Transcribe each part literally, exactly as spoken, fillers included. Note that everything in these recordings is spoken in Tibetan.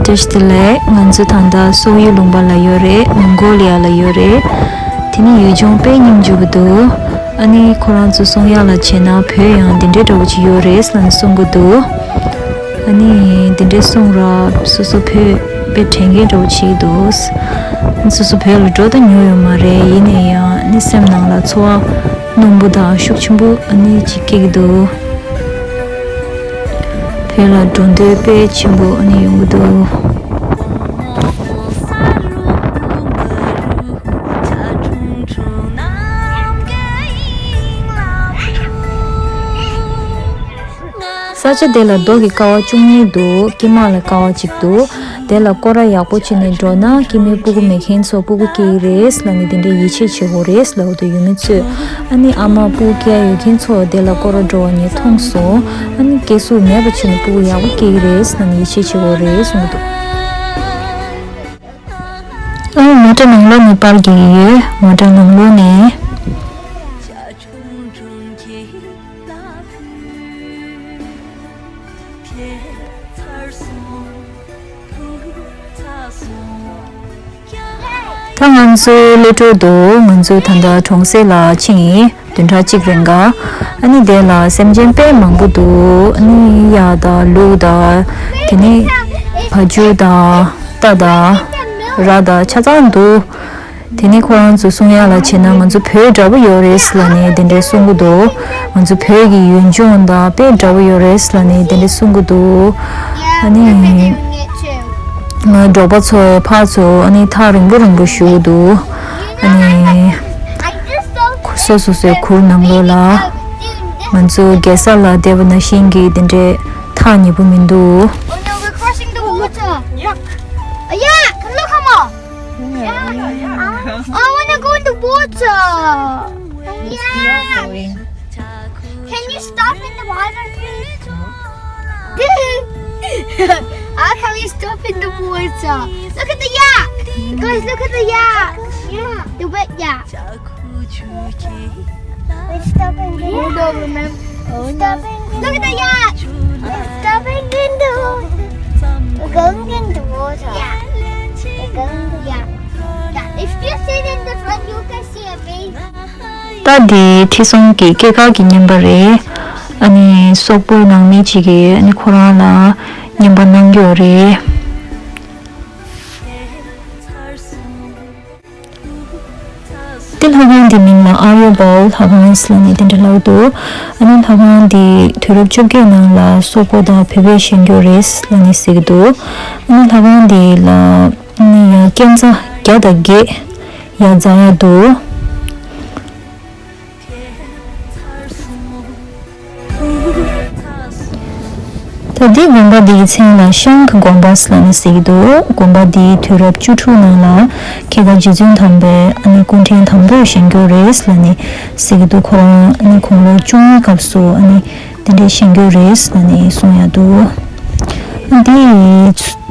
བཀྲ་ཤིས་བདེ་ལེགས། ང་ཚོ་ད་ལྟ་སོག་ཡུལ་ལུང་པ་ལ་ཡོད་རེད། མོང་གོ་ལི་ཡ་ལ་ཡོད་རེད། དེ་ནི་ཡུལ་ལྗོངས་དཔེ་སྙིང་རྗེ་པོ་འདུག་ཨ་ནི་ཁོ་རང་ཚོ་གསུང་ཡག་ལ་བྱས་ན་བོད་ཡང་འདི་འདྲའི་འདྲ་པོ་ཅིག་ཡོད་རེད་ལབ་ནས་གསུང་གི་འདུག་ཨ་ནི་འདི་འདྲའི་གསུང་ར་སོ་སོ་བོད་དཔེ་དྲན་མཁན་འདྲ་པོ་བྱེད་ཀྱི་འདུག་སོ་སོ་བོད་ལ་འགྲོ་ད་མྱོང་ཡོད་མ་རེད། ཡིན་ནའི་ཡང་ཨ་ནི་སེམས་ནང་ལ་ཚོར་བ་རྣོན་པོ་དང་ཤུགས་ཆེན་པོ་ཨ་ནི་ཅིག་སྐྱེ་གི་འདུག་བོད་ལ་འགྲོ་འདོད་དཔེ་ཆེན་པོ་ཨ་ནི་ཡོང་གི་འདུག་ས་ཆ་དེ་ལ་རྡོ་གི་ཀ་བ་བཅུ་གཉིས་འདུག་དཀྱིལ་མ་ལ་ཀ་བ་གཅིག་འདུག་དེ་ལ་སྐོར་ར་ཡག་པོ་བྱས་ནས་འགྲོ་ན་དཀྱིལ་མའི་སྤུ་གུ་མེད་མཁན་ཚོ་སྤུ་གུ་སྐྱེ་གི་རེད་ལབ་ནས་དེ་འདྲའི་ཡིད་ཆེས་བྱེད་དགོས་རེད་ལབ་འདུག་ཡུལ་མི་ཚོས། ཨ་ནི་ཨ་མ་སྤུ་གུ་སྐྱེ་ཡ་ཡོད་མཁན་ཚོ་དེ་ལ་སྐོར་ར་འགྲོ་བ་ངས་མཐོང་སོང་། ཨ་ནི་སྐྱེ་ཟུག་མེད་པ་བྱས་ནས་སྤུ་གུ་ཡག་པོ་སྐྱེ་གི་རེད་ལབ་ནས་ཡིད་ཆེས་བྱེད་དགོས་རེད་གསུངས་འདུག་ཨ་མོ་ཊ་ནང་ལོགས་ནས་པར་རྒྱག་གི་ཡོད། མོ་ཊ་ནང་ལོགས་ནས། ད་ང་ཚོའི་སླེབས་གྲབས་འདུག་ང་ཚོ་ད་ལྟ་གྲོང་གསེབ་ལ་ཕྱིན་ཡིན། བདུན་ཕྲག་གཅིག་རིང་ག་ཨ་ནི་དེ་ལ་སེམས་ཅན་དཔེ་མང་པོ་འདུག་ཨ་ནི་གཡག་དང་ལུག་དང་། དེ་ནས་བ་ཕྱུགས་དང་རྟ་དང་ར་དང་ཆ་ཚང་འདུག་དེ་ནས་ཁོ་རང་ཚོ་གསུང་ཡག་ལ་བྱས་ན་ང་ཚོ་བོད་འདྲ་པོ་ཡོད་རེད་ལབ་ནས་དེ་འདྲའི་གསུང་གི་འདུག་ང་ཚོ་བོད་ཀྱི་ཡུལ་ལྗོངས་དང་དཔེ་འདྲ་པོ་ཡོད་རེད་ལབ་ནས་དེ་འདྲའི་གསུང་གི་འདུག་ཨ་ནི་ང་འབྲོག་པ་ཚོ་ཕར་ཚུར་ཨ་ནི་ཐག་རིང་པོ་རིང་པོ་བཞུགས་འདུག་ཨ་ནི་སོ་སོ་སོའི་གུར་ནང་ལོགས་ལ། ང་ཚོ་རྒྱལ་ས་ལ་བསྡད་པ་ནང་བཞིན་གྱི་དེ་འདྲའི་ཐག་ཉེ་པོ་མི་འདུག Oh no, we're crossing the water. Look. Yeah, look, come on. Yeah. I wanna go in the water. Yeah. Can you stop in the water, please? How can we stop in the water? Look at the yak. Guys, look at the yak. Yeah, the wet yak. We're stopping in the water. Stopping in Look at the yak. We're stopping in the water. We're going in the water. Yeah. We're going, yeah. Yeah. If you sit in the front, you can see amazing. ད་འདི་ཁྲི་སྲོང་གི་སྐྱེས་སྐར་གྱི་བརྙན་པར་རེད། ཨ་ནི་སོག་པོའི་ནང་མི་གཅིག་གིས་ཨ་ནི་ཁོ་རང་ལ་བརྙན་པར་གནང་གི་ཡོད་རེད། དེ་ལྷ་ཁང་དེ་མིང་ལ་ཨཱརྱ་བྷཱུ་ལྷ་ཁང་ཟེར་ནས་དེ་འདྲ་ལབ་འདུག་ཨ་ནི་ལྷ་ཁང་དེ་དུས་རབས་བཅོ་བརྒྱད་ནང་ལ་སོག་པོ་དང་བོད་པས་བཞེངས་རྒྱུ་རེད་ལབ་ནས་ཟེར་གྱི་འདུག་ཨ་ནི་ལྷ་ཁང་དེ་ལ་ཨ་ནི་ཡང་སྐས་འཛེག་བརྒྱ་དང་བརྒྱད་ཡར་འཛེག་ཡག་འདུག་ད་འདི་དགོན་པ་འདིའི་མཚན་ལ་ཤང་གི་དགོན་པ་ལབ་ནས་ཟེར་གྱི་འདུག་དགོན་པ་འདིའི་དུས་རབས་བཅུ་དྲུག་ནང་ལ་ཁྱེད་ཀ་རྗེ་བཙུན་དམ་པས་ཨ་ནི་སྐུ་ཕྲེང་དང་པོས་བཞེངས་རྒྱུ་རེད་ལབ་ནས་ཟེར་གྱི་འདུག་ཁོ་རང་ཨ་ནི་དགུང་ལོ་བཅུ་གཉིས་སྐབས་སུ་ཨ་ནི་དེ་འདྲའི་བཞེངས་རྒྱུ་རེད་ལབ་ནས་གསུང་ཡག་འདུག་འདི་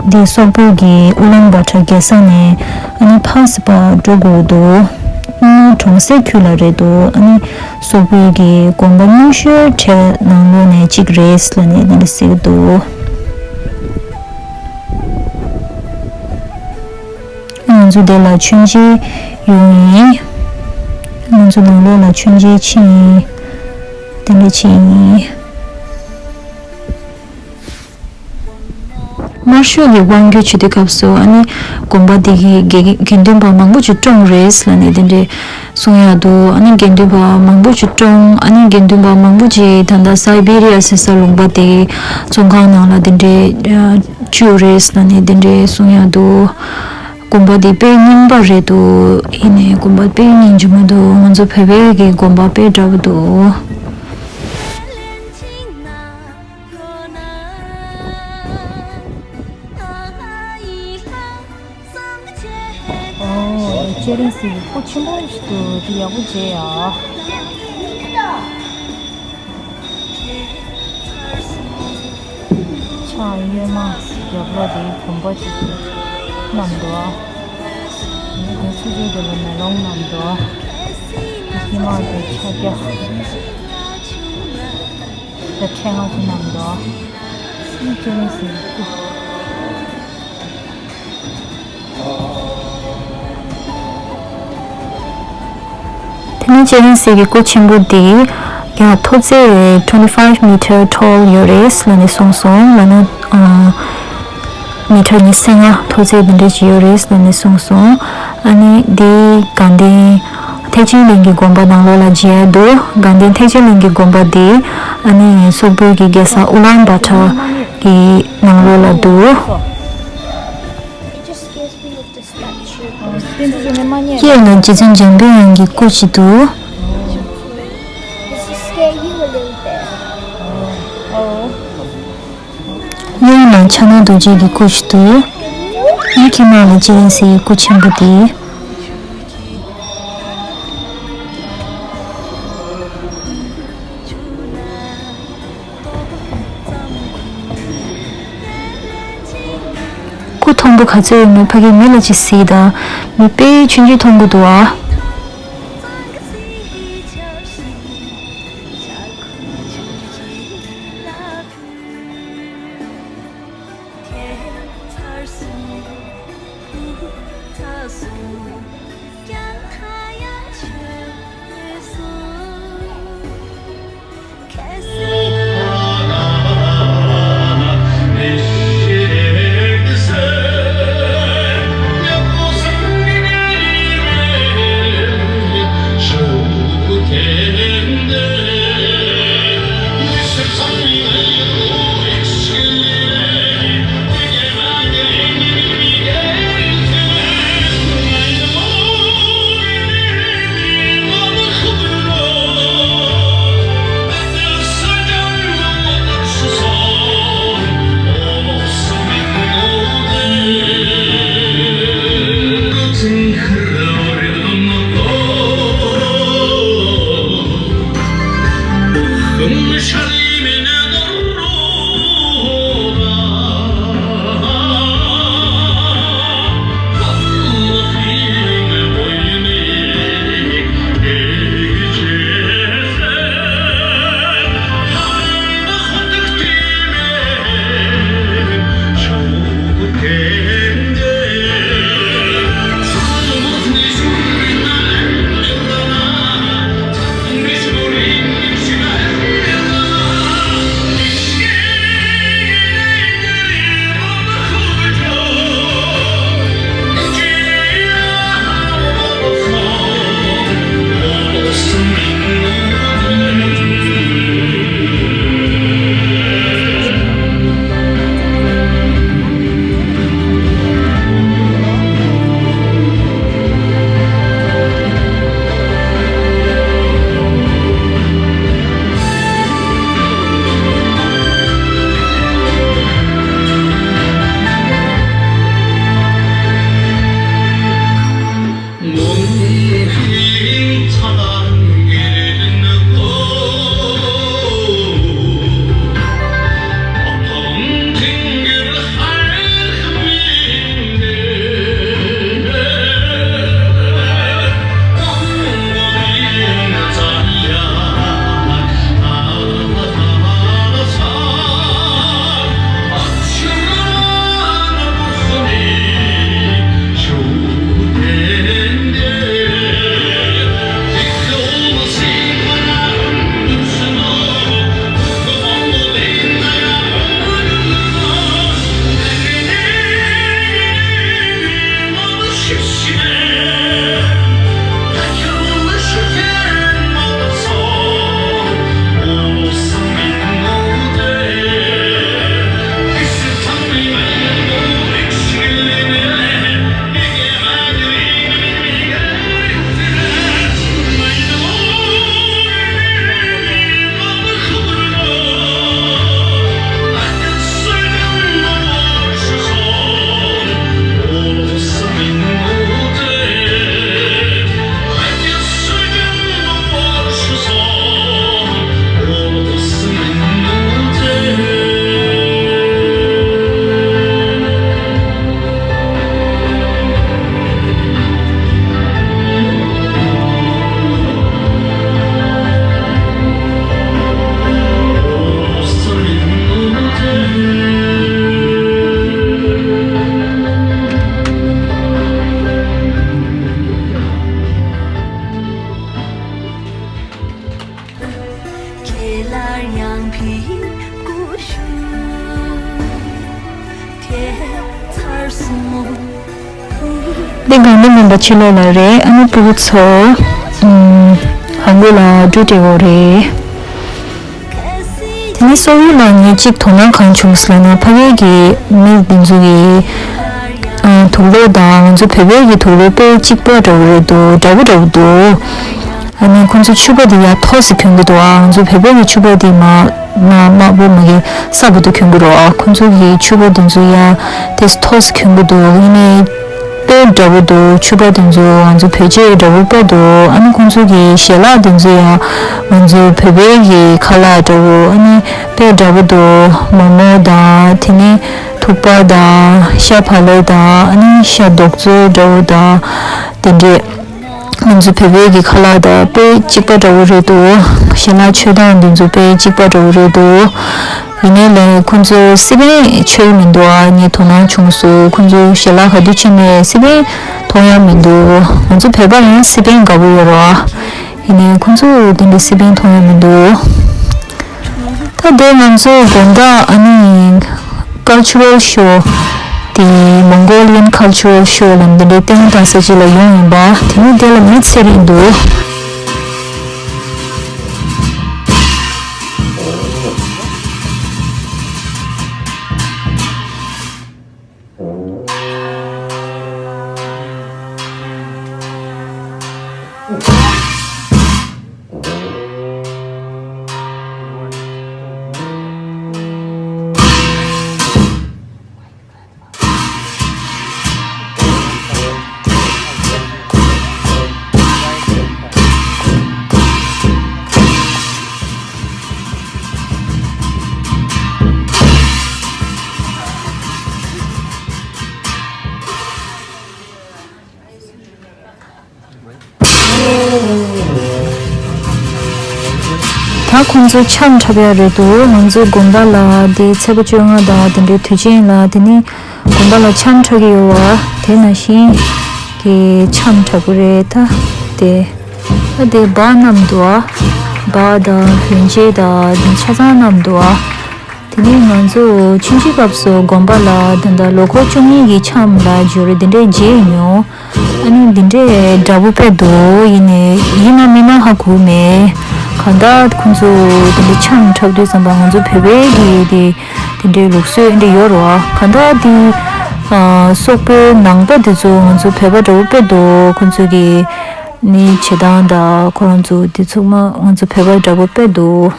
འདི་སོག་པོ་གི་ཨུ་ལན་བྷ་ཏྲ་རྒྱལ་ས་ནས་ཨ་ནི་ཕ་སི་པ་འགྲོ་དགོས་འདུག་ཨ་ནི་གྲོང་གསེབ་ཁུལ་ལ་རེད་འདུག་ཨ་ནི་སོག་པོའི་གི་དགོན་པ་རྙིང་ཤོས་གྲས་ནང་ལོགས་ནས་གཅིག་རེད་ལབ་ནས་འདི་འདྲ་ཟེར་གི་འདུག་ང་ཚོ་འདི་ལ་མཆོད་མཇལ་ཡོང་ཡིན། ང་ཚོ་ནང་ལོགས་ལ་མཆོད་མཇལ་ཕྱིན་ཡིན། དེ་འདྲ་ཕྱིན་ཡིན། དམར་ཤོག་གིས་དབང་སྒྱུར་བྱེད་དུས་སྐབས་སུ་ཨ་ནི་དགོན་པ་འདི་གི་དགེ་དགེ་འདུན་པ་མང་པོ་ཅིག་བཀྲོངས་རེད་ལབ་ནས་དེ་འདྲས་གསུང་ཡག་འདུག་ཨ་ནི་དགེ་འདུན་པ་མང་པོ་ཅིག་བཀྲོངས། ཨ་ནི་དགེ་འདུན་པ་མང་པོ་ཅིག་ད་ལྟ་སའི་བེ་རི་ཡ་ཟེར་ས་ལུང་པ་དེ་བཙོན་ཁང་ནང་ལ་དེ་འདྲས་བཅུག་རེད་ལབ་ནས་དེ་འདྲས་གསུང་ཡག་འདུག་དགོན་པ་འདི་དཔེ་རྙིང་པ་རེད་འདུག་ཡིན་ནའི་དགོན་པ་དཔེ་སྙིང་རྗེ་མོ་འདུག་ང་ཚོ་བོད་པའི་གི་དགོན་པ་དཔེ་འདྲ་པོ་འདུག་ཨོ། སྤྱན་རས་གཟིགས་སྐུ་ཆེན་པོ་ཞིག་འདུག་དེ་ཡག་པོ་མཇལ་ཡ། ཕྱག་གཡོན་མ་རྒྱབ་ལོགས་དེ་བུམ་པ་ཅིག་བསྣམས་འདུག་ཨ་ནི་དེ་ཚུར་ཕྱོགས་དེ་ལ་མེ་ལོང་བསྣམས་འདུག་ཨ་ནི་ཕྱི་མ་དེ་ཕྱག་རྒྱ་དང་ཕྲེང་བ་ཅིག་བསྣམས་འདུག་ཨ་ནི་སྤྱན་རས་གཟིགས་སྐུ། དེ་ནས་ཅེ་རིན་སི་གི་སྐུ་ཆེན་པོ་དེ་ཡང་མཐོ་ཚད་twenty five meter tall ཡོད་རེད་ལབ་ནས་གསུངས་སོང་། ལབ་ན་ཨ་མི་ཊར་ཉི་ཤུ་རྩ་ལྔ་མཐོ་ཚད་དེ་འདྲ་ཞིག་ཡོད་རེད་ལབ་ནས་གསུངས་སོང་། ཨ་ནི་དེ་དགའ་ལྡན་ཐེག་ཆེན་གླིང་གི་དགོན་པ་ནང་ལོགས་ལ་མཇལ་འདུག་དགའ་ལྡན་ཐེག་ཆེན་གླིང་གི་དགོན་པ་དེ་ཨ་ནི་སོག་པོའི་གི་རྒྱལ་ས་ཨུ་ལན་བྷ་ཏར་གི་ནང་ལོགས་ལ་འདུག It just gives me the statue. གཡས་ལ་རྗེ་བཙུན་འཇམ་དཔལ་དབྱངས་ཀྱི་སྐུ་ཅིག་འདུག Does it scare you a little bit? གཡོན་ལ་ཕྱག་ན་རྡོ་རྗེ་གི་སྐུ་ཅིག་འདུག་ཡིད་ཀྱི་ནང་ལ་ཅེ་རིན་སི་ཡི་སྐུ་ཆེན་པོ་དེ། སྐུ་མཐོན་པོ་ག་ཚོད་ཡོད་མེད་ཕ་གིར་མི་ལ་ཅིག་གཟིགས་དང་། མི་དཔེ་ཆུང་ཆུང་མཐོང་གི་འདུག་ཨ། འདི་དགའ་ལྡན་དགོན་པ་ཕྱི་ལོགས་ལ་རེད། ཨ་ནི་སྤུ་གུ་ཚོ་ཨམ་ཧང་གོ་ལ་འགྲོ་བསྡད་ཡོད་རེད། དེ་ནས་སོག་ཡུལ་ལ་ངས་གཅིག་དོ་སྣང་གང་བྱུང་ཟེར་ན། ཕ་གི་གི་མི་དེ་ཚོ་གི་ཨ་དུག་ལོག་དང་ང་ཚོ་བོད་པའི་གི་དུག་ལོག་དཔེ་གཅིག་པ་འདྲ་བོ་རེད་འདུག་འདྲ་པོ་འདྲ་བོ་འདུག་ཨ་ནི་ཁོང་ཚོ་ཕྱུ་པ་དེ་ཡར་ཐོག་སེ་གྱོན་གི་འདུག་ཨ་ང་ཚོ་བོད་པའི་གི་ཕྱུ་པ་དེ་མ་མ་དམར་པོ་མ་གི་སྲབ་པོ་དེ་གྱོན་གི་རེད། ཨ་ཁོང་ཚོ་གི་ཕྱུ་པ་དེ་ཚོ་ཡར་དེ་ཐོག་སེ་གྱོན་གི་འདུག་ཨ་ནི་དཔེ་འདྲ་པོ་འདུག་ཕྱུ་པ་དེ་ཚོ་ང་ཚོ་བོད་ཆས་འདྲ་པོ་དཔེ་འདུག་ཨ་ནི་ཁོང་ཚོ་གི་ཞལ་ལག་དེ་ཚོ་ཡང་ང་ཚོ་བོད་པའི་གི་ཁ་ལག་འདྲ་པོ། ཨ་ནི་དཔེ་འདྲ་པོ་འདུག་མོག་མོག་དང་དེ་ནས་ཐུག་པ་དང་ཤ་བག་ལེབ་དང་ཨ་ནི་ཤ་རྡོག་བཙོས་འདྲ་པོ་དང་དེ་འདྲས། ང་ཚོ་བོད་པའི་གི་ཁ་ལག་དང་དཔེ་གཅིག་པ་འདྲ་པོ་རེད་འདུག་ཞལ་ལག་མཆོད་སྟངས་འདི་ཚོ་དཔེ་གཅིག་པ་འདྲ་པོ་རེད་འདུག་ཡིན་ནའི་ལས་ཁོང་ཚོ་སི་པན་མཆོད་ཀྱི་མི་འདུག་ཨ་ངས་དོ་སྣང་བྱུང་སོང་། ཁོང་ཚོ་ཞལ་ལག་ག་དུས་མཆོད་ནའི་སི་པན་མཐོང་ཡ་མི་འདུག་ང་ཚོ་བོད་པ་ཡང་སི་པན་དགའ་པོ་ཡོད་རེད། ཡིན་ནའི་ཁོང་ཚོ་དེ་འདྲའི་སི་པན་མཐོང་ཡ་མི་འདུག་ད་དེ་ང་ཚོ་དགོང་དག་ཨ་ནི་ཀལ་ཅུ་རལ་ཤོ་དེ་མོང་གོ་ལི་ཡན་ཀལ་ཅུ་རལ་ཤོ་ལ་འདི་འདྲའི་ལྟད་མོ་ལྟ་ས་ཅིག་ལ་ཡོང་ཡིན་པ། དེ་ནི་དེ་ལ་མི་ཚད་རིགས་འདུག་ད་ཁོང་ཚོ་འཆམ་འཁྲབ་ཡ་རེད་འདུག་ང་ཚོའི་དགོན་པ་ལ་དེ་ཚེས་པ་བཅོ་ལྔ་དང་དེ་འདྲའི་དུས་ཆེན་ལ་དེ་ནི་དགོན་པ་ལ་འཆམ་འཁྲབ་ཀྱི་ཡོད་བ། དེ་ནང་བཞིན་གྱི་འཆམ་འཁྲབ་གི་རེད། ད་དེ་ད་དེ་སྦག་བསྣམས་འདུག་ཨ། སྦག་དང་བོན་ཆས་དང་དེ་ཆ་ཚང་བསྣམས་འདུག་ཨ། དེ་ནས་ང་ཚོ་ཆུང་ཆུང་སྐབས་སུ་དགོན་པ་ལ་ད་ལྟ་ལོ་འཁོར་བཅུ་གཉིས་ཀྱི་འཆམ་ལ་འབྱོར་དེ་འདྲས་མཇལ་མྱོང་། ཨ་ནི་འདི་འདྲས་འདྲ་པོ་དཔེ་འདུག་ཡིན་ནའི་ཡིན་ན་མིན་ན་ཧ་གོ་མེད། གང་ལྟར་ཁོང་ཚོ་དེ་འདྲས་འཆམ་འཁྲབ་དུས་ཙམ་པ་ང་ཚོ་བོད་པའི་གི་དེ་དེ་འདྲའི་ལུགས་སྲོལ་འདྲ་ཡོད་རེད་བ། གང་ལྟར་དེ་ཨ་སོག་པོའི་ནང་པ་དེ་ཚོ་ང་ཚོ་བོད་པ་འདྲ་པོ་དཔེ་འདུག་ཁོང་ཚོ་གི་ནི་བྱེད་སྟངས་དང་ཁོ་རང་ཚོ་དེ་ཚང་མ་ང་ཚོ་བོད་པ་འདྲ་པོ་དཔེ་འདུག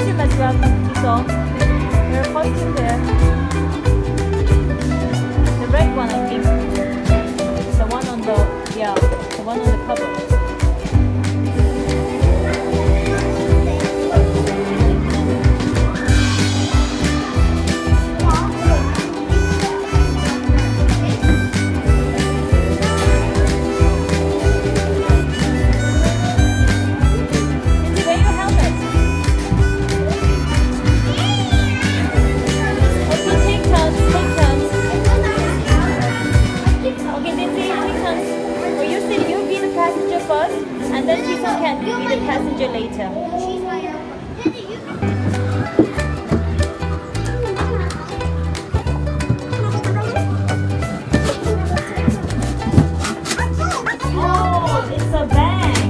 Costume as well, Jisoo. Your costume there. The red one, I think. The one on the, yeah, the one on the cover. Lindsay, where your helmet? Okay, take turns, take turns. Okay, Lindsay, take turns. Well, you sit, you be the passenger first, and then Jisoo can be the passenger later. Oh, it's a bag.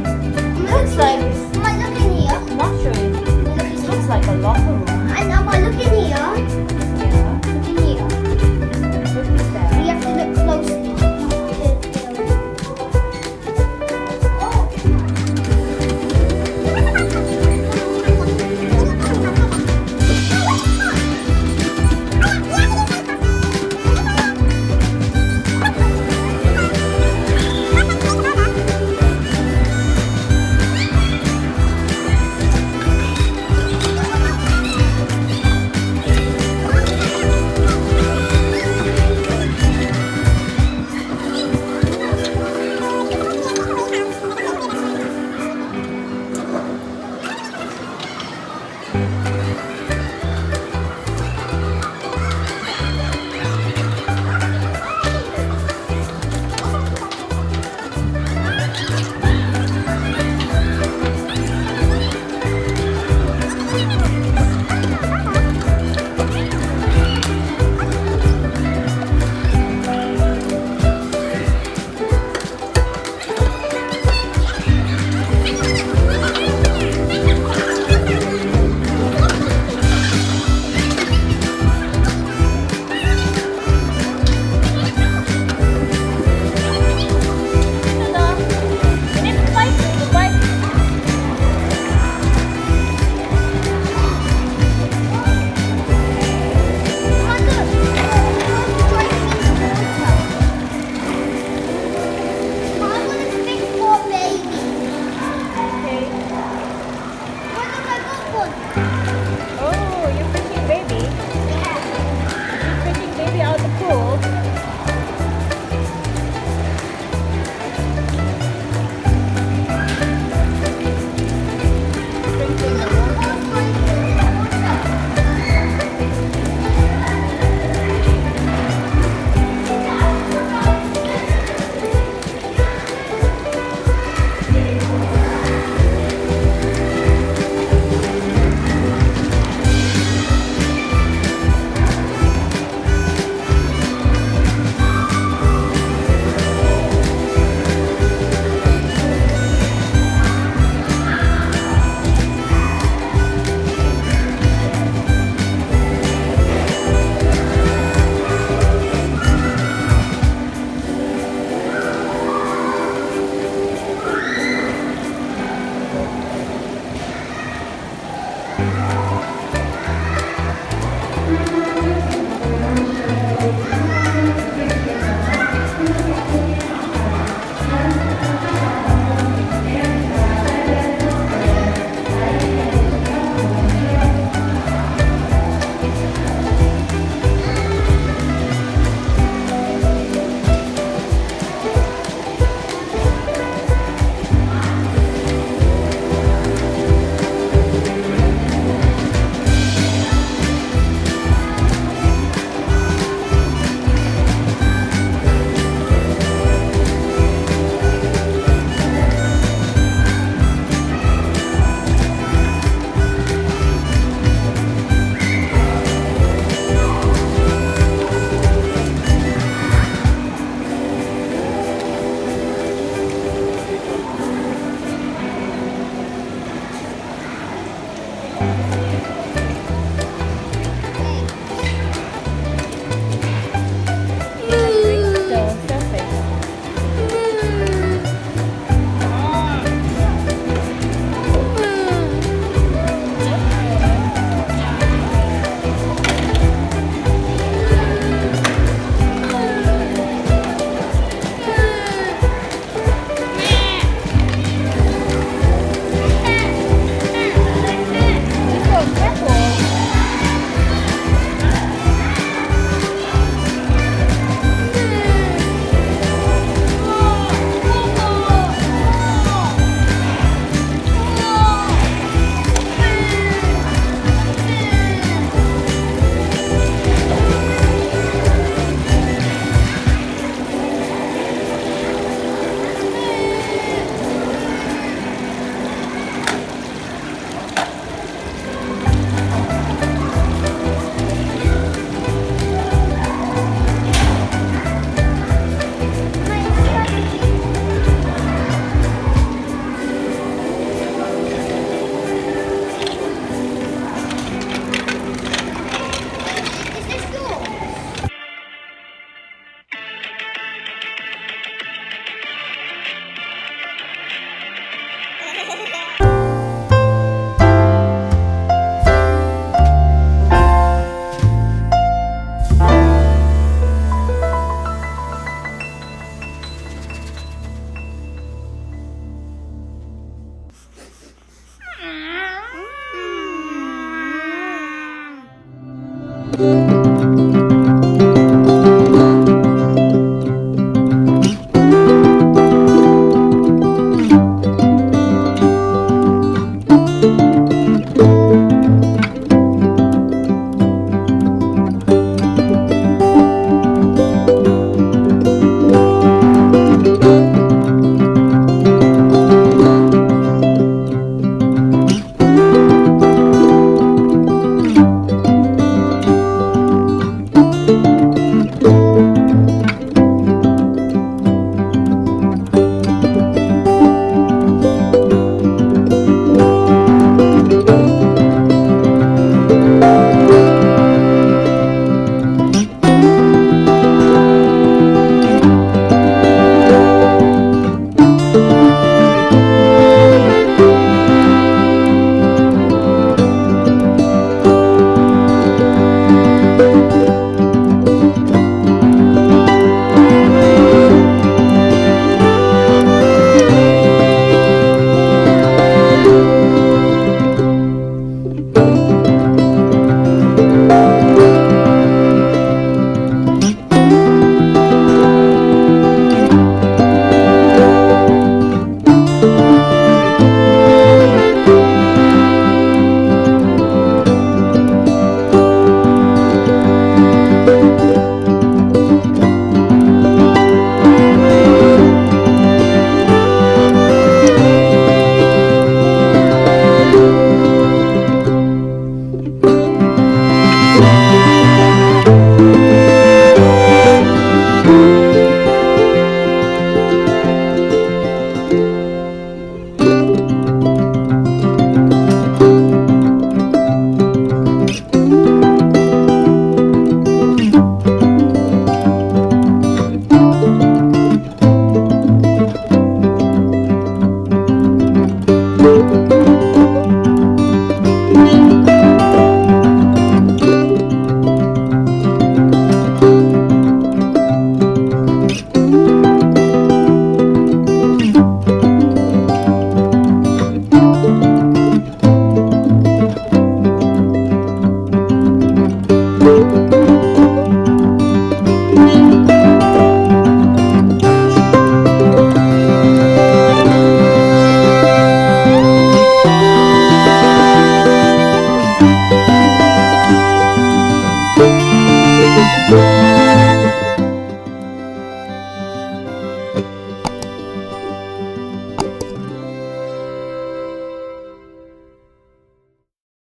Looks like, Mama, look in here. Not sure. It looks like a locker room. And Mama, look in here. Yeah. Look in here. What is that? We have to look closely.